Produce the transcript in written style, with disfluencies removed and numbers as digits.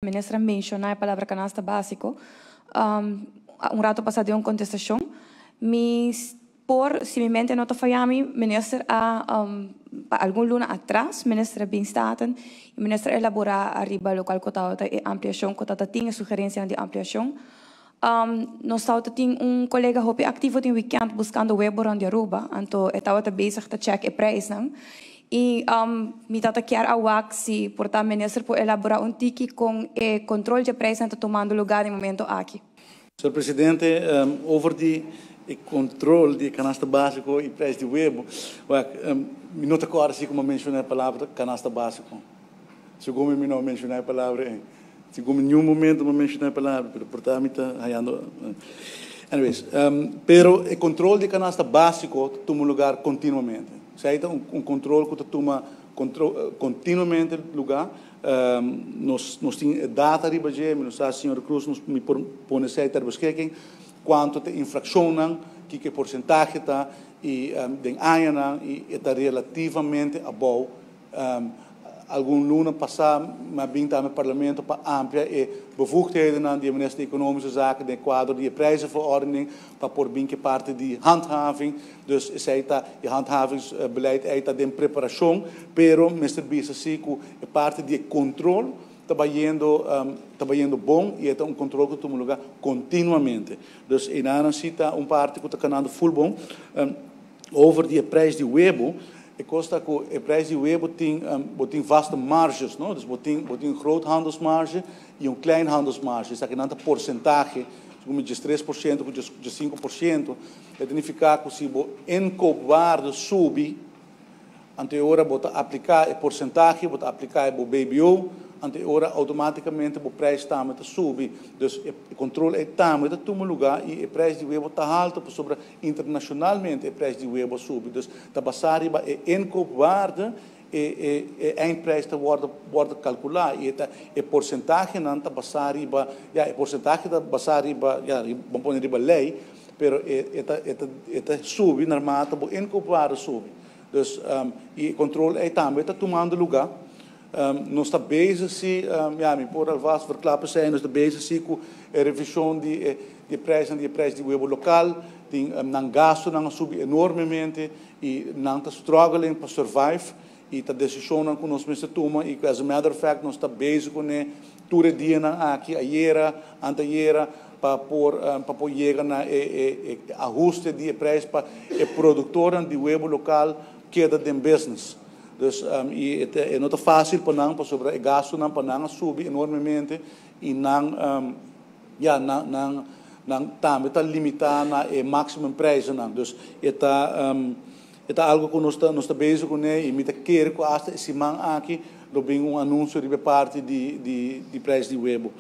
Minister a menciona e palabra canasta basico un rato pasa den un contestacion. Mi por, si mi mente no ta faya mi, minister a pa algun luna atras, minister a bin Staten y minister a elabora ariba locual cu tabata e ampliacion cu tabata tin, e sugerencianan di ampliacion. Nos tabata tin un colega hopi activo den weekend buscando webo rond di Aruba, anto e tabata bezig ta check e prijsnan. Y mi tata kier a wak si por ta minister por elabora un tiki con e control dje prijsnan ta tumando lugar den momento aki. Señor Presidente, over di e control di e canasta basico y prijs di webo, wak, mi no ta corda si como menciona e palabra canasta basico. Segun mi, mi no a menciona e palabra ey. Segun mi, ningun momento mi a menciona e palabra, pero por ta mi ta hayando. Anyways, pero e control di canasta basico ta tuma lugar continuamente. Esey ta un control cu ta tuma continuamente lugar. Nos tin e data riba dje, mi no sa, señor Cruz, nos mi por pone esey ter beschikking, cuanto ta infraccionnan, kiko e porcentahe ta, y den añanan, y e ta relativamente abou. Algun luna pasa mi a bin tambe Parlamento pa amplia e bevoegdhedennan di e Minister di Economische Zaken den cuadro di e prijzenverordening pa por bin cu e parti di handhaving. Dus esey ta e handhavingsbeleid ey ta den preparacion, pero mester bisa si cu e parti di e control ta bayendo bon y e ta un control cu ta tuma lugar continuamente. Dus eynan si ta un parti cu ta canando full bon. Over di e prijs di webo, e cos ta cu e prijs di webo tin bo tin vaste marges, no? Dus bo tin groothandelsmarge y un kleinhandelsmarge. Esaki nan ta porcentahe, como 13% cu 5%. E ta significa cu si bo inkoopwaarde subi, anto ora bo ta aplica e porcentahe, bo ta aplica e bo BBO, anto ora automaticamente bo prijs tambe ta subi. Dus e control ey tambe ta tuma lugar y e prijs di webo ta halto pasobra internacionalmente e prijs di webo a subi. Dus ta basa riba e inkoopwaarde e eindprijs ta wordo calcula y e porcentahe nan ta basa riba, ja, e porcentahe ta basa riba, ja, ban pone riba ley, pero e ta subi naarmate bo inkoopwaarde subi. Dus e control ey tambe ta tumando lugar. Nos ta bezig si, ja, mi por alvast verklappen zijn, nos ta bezig si cu e revision di e prijs di webo local, tin nan gastonan a subi enormemente y nan ta struggling pa survive y ta decision cu nos mester tuma y, as a matter of fact, nos ta bezig cu ne tur e dianan aki, ayera, antayera, pa por yega na e ahuste di prijs pa e productornan di webo local keda den business. Dus e no ta facil pa nan, pasobra e gastonan pa nan a subi enormemente y nan ja, nan tambe ta limita na e maximum prijsnan. Dus e ta algo cu nos ta bezig cu ne y mi ta kere cu hasta e siman aki lo bin un anuncio di parti di prijs di webo.